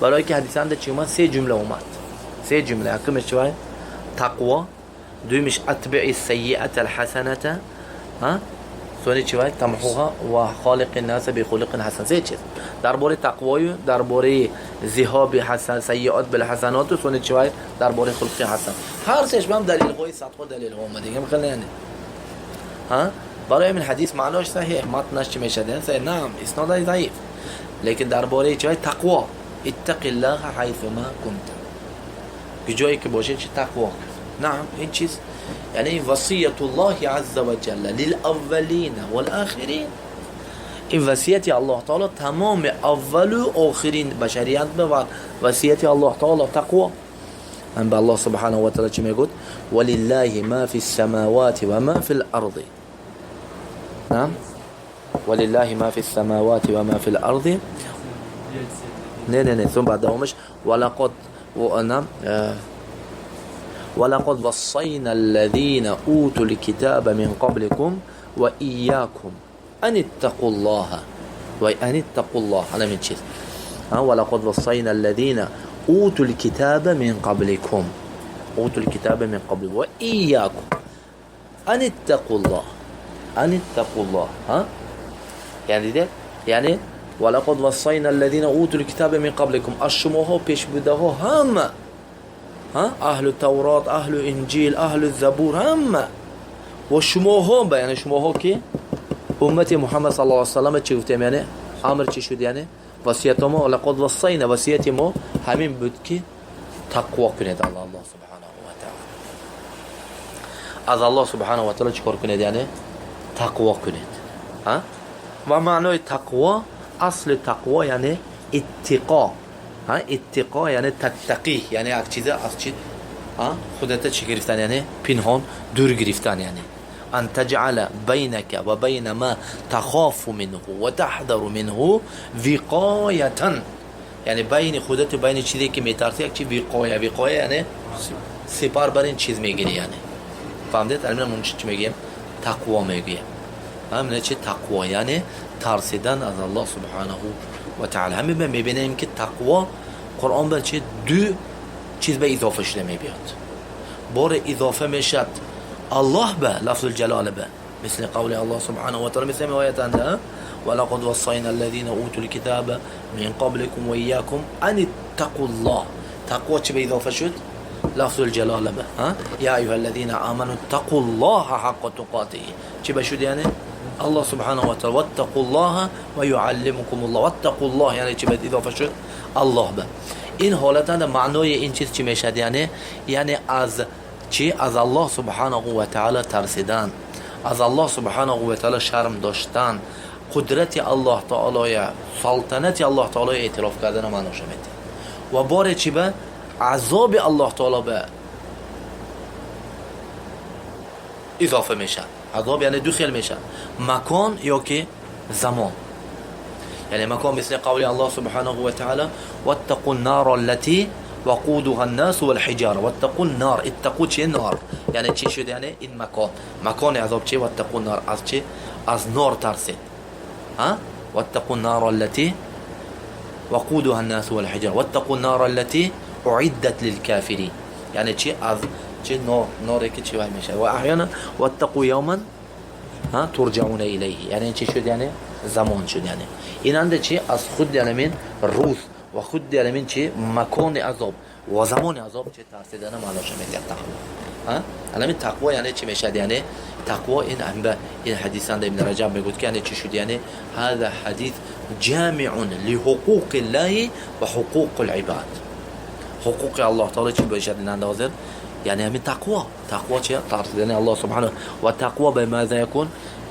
Барои ки ҳадисанда чӣ омад? Се ҷумла омад. Се ҷумла. Якумеш чӣ вай? Тақво. Дуюмиш атбии сайиата алҳасаната. Сони чӣ вай? Тамҳуҳа ва холиқи наса бихулиқин ҳасан. Се чиз. Дар бораи тақвою, дар бораи зиҳоби ҳасан, сайиот билҳасаноту, сони чӣ вай? Дар бораи хулқи ҳасан. Ҳар сеш бам далилҳои садҳо далилҳо омад. Дигар хеле яъне. Барои ҳамин ҳадис маънош саҳеҳ, матнаш чӣ мешавад? Яъне саҳеҳ, наам, иснодаш заиф. Лекин дар бораи чӣ вай? Тақво. Иттақиллаҳа ҳайсума кунта. Ҷое ки бошед, чӣ тақво. Наам, ин чиз яъне васиятуллоҳи азза ва ҷалла лилаввалина валохирин. Ин васияти Аллоҳ таоло тамоми аввалу охирин башарият ба ва васияти Аллоҳ таоло тақво. Ам ба Аллоҳ субҳанаҳу ва таъала чӣ мегӯяд? Валиллаҳи ма фи самавати ва ма фи л-арди. Наам, валиллаҳи ма фи самавати ва ма фи л-арди. Не, не, не, ثم بعد دوامش ولقد نعم ولقد وصينا الذين أوتوا الكتاب من قبلكم وإياكم أن اتقوا الله وأن اتقوا الله على من چیز ولقد وصينا الذين أوتوا الكتاب من قبلكم أوتوا الكتاب من قبل وإياكم أن اتقوا الله أن اتقوا الله. ها یعنی دیده یعنی ولقد وصينا الذين أوتوا الكتاب من قبلكم از شماها پیش بوده ها همه ها اهل تورات اهل انجیل اهل زبور همه و شماها به یعنی شماها که امت محمد صلی الله علیه و سلم چی گفتیم یعنی امر چی شد یعنی وصیت ما ولقد وصینا وصیت ما همین بود که تقوا کنید الله الله سبحانه و تعالی از الله سبحانه و تعالی چیکار کنید یعنی تقوا کنید ها و معنای تقوا اصل تقوا یعنی اتقا ها اتقا یعنی تتقی یعنی یک چیز از چیز ها خودت چی گرفتن یعنی پنهان دور گرفتن یعنی ان تجعل بينك وبين ما تخاف منه وتحذر منه وقایه یعنی بین خودت و بین چیزی که میترسی یک چی وقایه وقایه یعنی سپر بر این چیز میگیری یعنی فهمیدید الان من چی میگیم تقوا میگیم همین چی تقوا یعنی ترسیدن از الله سبحانه و تعالی همین میبینیم که تقوا قرآن به چه دو چیز به اضافه شده میبیاد بار اضافه میشد الله به لفظ الجلاله به مثل قول الله سبحانه وتعالى مثل آية ولقد وصينا الذين أوتوا الكتاب من قبلكم وإياكم أن اتقوا الله تقوى چه به اضافه شد لفظ الجلاله به ها يا أيها الذين آمنوا اتقوا الله حق تقاته چه به شد یعنی الله سبحانه وتعالى واتقوا الله ويعلمكم الله واتقوا الله یعنی چه به اضافه شد الله به این حالت معنای این چیز چی میشد یعنی یعنی از چی از الله سبحانه و تعالی ترسیدن از الله سبحانه و تعالی شرم داشتن قدرت الله تعالی سلطنت الله تعالی اعتراف کردن معناش میده و بار چی به عذاب الله تعالی به اضافه میشه عذاب یعنی دو خیل میشه مکان یا که زمان یعنی مکان مثل قول الله سبحانه وتعالى واتقوا النار التي وقودها الناس والحجاره واتقوا النار اتقوا چه نار یعنی چی شد یعنی این مکان مکان عذاب چه واتقوا النار از چه از نار ترسید ها واتقوا النار التي وقودها الناس والحجاره واتقوا النار التي اعدت للكافرين یعنی چی از چه نار ناری که چی میشه و احیانا واتقوا یوما ها ترجعون الیه یعنی چی شد یعنی زمان شد یعنی این انده چی از خود یعنی من روز و خود یعنی من چی مکان عذاب و زمان عذاب چه ترسیدن معناش میده تقوا ها الان تقوا یعنی چی میشه یعنی تقوا این هم این حدیث ابن رجب میگوید که یعنی چی شد یعنی هذا حدیث جامع لحقوق الله و حقوق العباد حقوق الله تعالی چی باشد این اندازه یعنی همین تقوا تقوا چیه ترسیدن الله سبحانه و تقوا بماذا يكون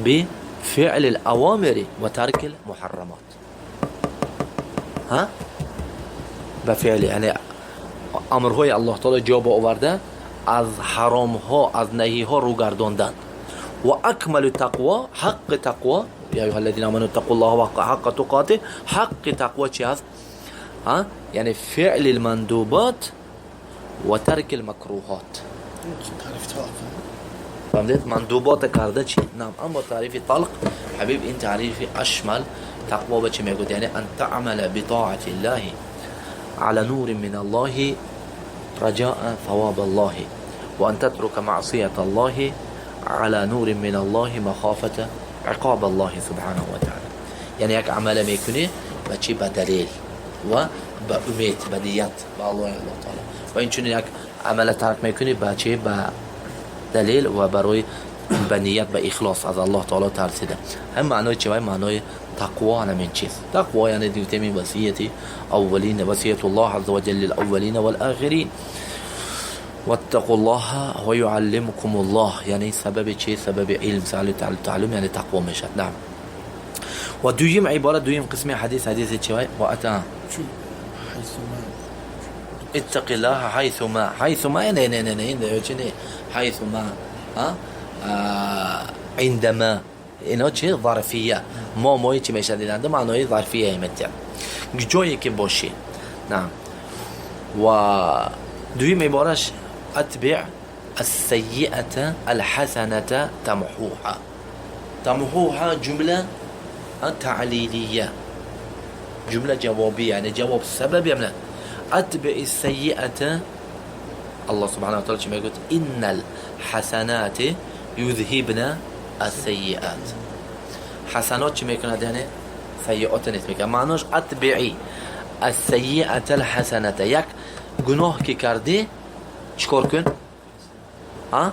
بفعل الأوامر وترك المحرمات ها بفعل یعنی امرهای الله تعالی جا آورده از حرام ها از نهی ها رو گرداندن و اکمل تقوا حق تقوا یا ایها الذین آمنوا اتقوا الله حق تقاته حق تقوا چی هست ها یعنی فعل المندوبات و ترک المکروهات تعریف طلق فهمت مندوبات کرده چی نعم اما تعریف طلق حبیب این تعریف اشمل تقوا به چی میگوید یعنی ان تعمل بطاعة الله على نور من الله رجاء ثواب الله، وأن تترك معصية الله على نور من الله مخافة عقاب الله سبحانه وتعالى. یعنی یک عمل میکنی با چی؟ با دلیل و با امید، با نیت با الله الله تعالی. و این چون یک عمل ترک میکنی با چی؟ با دلیل و برای با نیت، با اخلاص از الله تعالی ترسیده. هم معنای چی؟ معنای تقوا. همین چیز تقوا، یعنی دیگه وصیت اولین، وصیت الله عز وجل للاولین والآخرین. واتقوا الله ويعلمكم الله، یعنی سبب چی؟ سبب علم، سبب تعلم، یعنی تقوا میشد. نعم. و دویم عبارت، دویم قسم حدیث، حدیث چی؟ و اتا اتق الله حيثما، حيثما نه نه نه نه نه، حيثما ها عندما، اینا چه ظرفیه، ما مایی چی میشه دیدنده معنای ظرفیه میتیم، جایی که باشی. نعم. و دویم عبارش اتبع السيئة الحسنة تمحوها. تمحوها جملة تعليلية، جملة جوابية، يعني جواب سبب. يعني اتبع السيئة، الله سبحانه وتعالى چی میگوید؟ إن الحسنات يذهبن السيئات. حسنات چی میکند؟ یعنی سیئات نیست میکنه. معناش اتبعی السيئة الحسنة، یک گناه که کردی چیکار کن؟ ها؟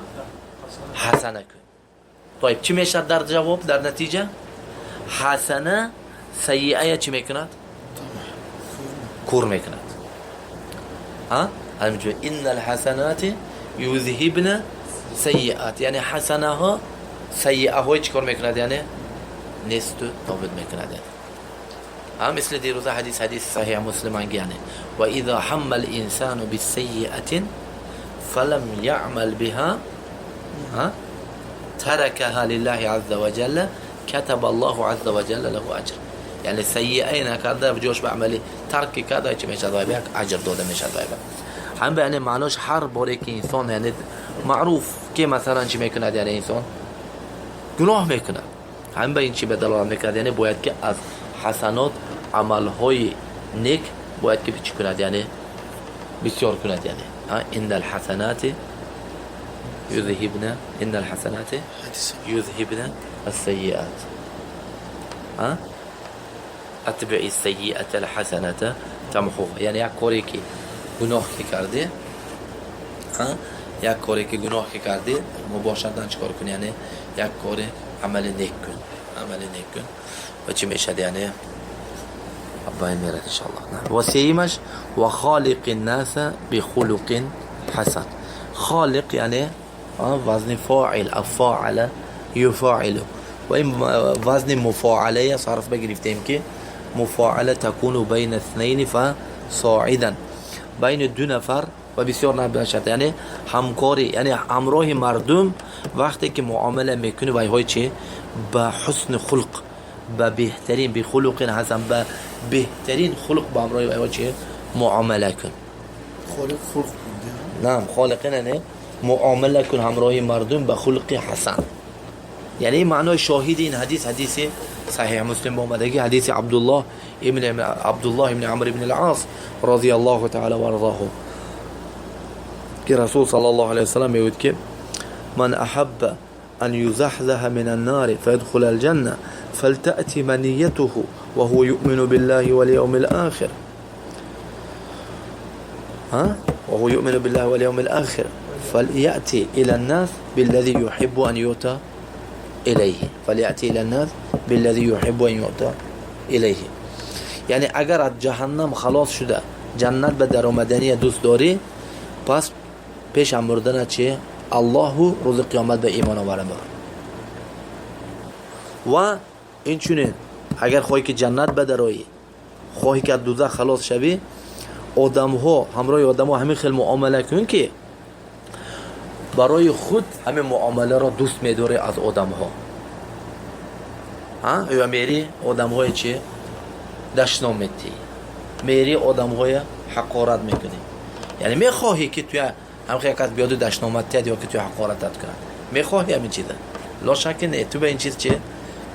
حسنه کن. طيب، چی میشد در جواب، در نتیجه؟ حسنه سیئه چی میکند؟ کور میکند. ها، همینجور إن الحسنات يذهبن السيئات، یعنی حسنه ها سیئه های چیکار میکند؟ یعنی نیست و نابود میکند. هم مثل دیروز حدیث، حدیث صحیح مسلم، یعنی وإذا هم الإنسان بسيئة فلم يعمل بها، ها، تركها لله عز وجل، كتب الله عز وجل له أجر. یعنی سیئه نکرده و جوش به عملی ترک کرده، چی میشد؟ یک اجر داده میشد. هم به یعنی معناش هر باره که انسان، یعنی معروف که مثلا چی میکند، یعنی انسان گناه میکند، هم به این چی به دلالت میکند؟ یعنی باید که از حسنات، عملهای نیک باید که چی کند؟ یعنی بسیار کند. یعنی إن الحسنات يذهبن، إن الحسنات يذهبن السيئات. ها، اتبع السيئة الحسنة تمحوها. یعنی یک کاری که گناه که کردی، ها، یک کاری که گناه که کردی، مباشرتا چیکار کن؟ یعنی یک کار عمل نیک کن، عمل نیک کن و چی میشد؟ یعنی بین میرد انشاءالله. و سیمش وخالق الناس بخلق حسن. خالق یعنی وزن فاعل، فاعل يفاعل، و این وزن مفاعله صرف بگرفتیم که مفاعله تكون بين اثنين فصاعدا، بین دو نفر و بسیار نباشد. یعنی همکاری، یعنی همراه مردم وقتی که معامله میکنی و های چی؟ به حسن خلق، به بهترین، بخلق حسن، به بهترین خلق با همراه های چی معامله کن. خالق خلق. نعم، خالق یعنی معامله کن همراه مردم به خلق حسن. یعنی معنای شاهد این حدیث، حدیث صحیح مسلم آمدگی، حدیث عبدالله ابن عمرو بن العاص رضی الله تعالی و ارضاه که رسول صلی الله علیه وسلم میگوید که من احب أن يزحزح من النار فيدخل الجنة فلتأتي منيته وهو يؤمن بالله واليوم الآخر، ها، وهو يؤمن بالله واليوم الآخر فليأتي إلى الناس بالذي يحب أن يؤتى إليه، فليأتي إلى الناس بالذي يحب أن يؤتى إليه. یعنی اگر از جهنم خلاص شده جنت به درآمدنی دوست داری، پس پیش مردن چه الله روز قیامت به ایمان آوره بر. و این چونین اگر خواهی که جنت بدرایی، خواهی که از دوزخ خلاص شوی، آدم ها، همراه آدم ها همین خیلی معامله کن که برای خود همین معامله را دوست میداری از آدم ها. ها، یا میری آدم های چی دشنام میتی، میری آدم های حقارت میکنی، یعنی میخواهی که توی هم خیلی کس بیاد و دشنامت تید یا که توی حقارتت کنند، میخواهی همین چیزه؟ لا شک نه، تو به این چیز چه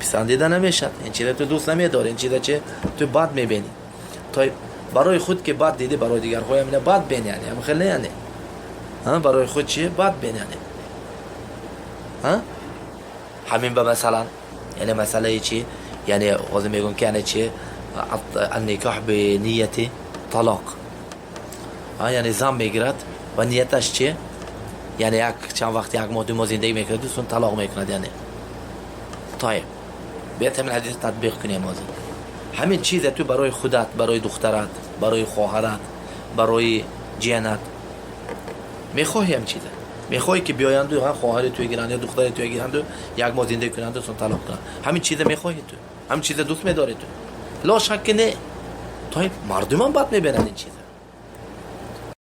پسندیده نمیشد، این چیزه تو دوست نمیداری، این چیزه چه تو بد میبینی. طيب، Барои худ ки бад дидӣ, барои дигарҳоям ина бад бин, яъне ҳам хеле, яъне барои худ чи бад бин, яъне ҳамин ба масалан, яъне масъалаи чи, яъне ҳозир мегӯям ки яъне чи النكاح بنية طلاق, яъне зан мегирад ва нияташ чи, яъне як чанд вақт, як моҳ, 2 моҳ зиндагӣ мекунад, сун талоқ мекунад. Яъне طيب, бият ҳамин ҳадис татбиқ кунем ҳозир. Ҳамин чизе ту барои худат, барои духтарат, барои хоҳарат, барои ҷиянат мехоҳӣ, ҳам чиза мехоҳӣ, ки биёянду хоҳари туя гиранду ё духтари туя гиранду, як моҳ зиндагӣ кунанду, сун талоқ кунанд? Ҳамин чиза мехоҳӣ ту? Ҳамин чиза дӯст медорӣ ту? Ла шак, ки не. طيب, мардумам бад мебинанд ин чиза.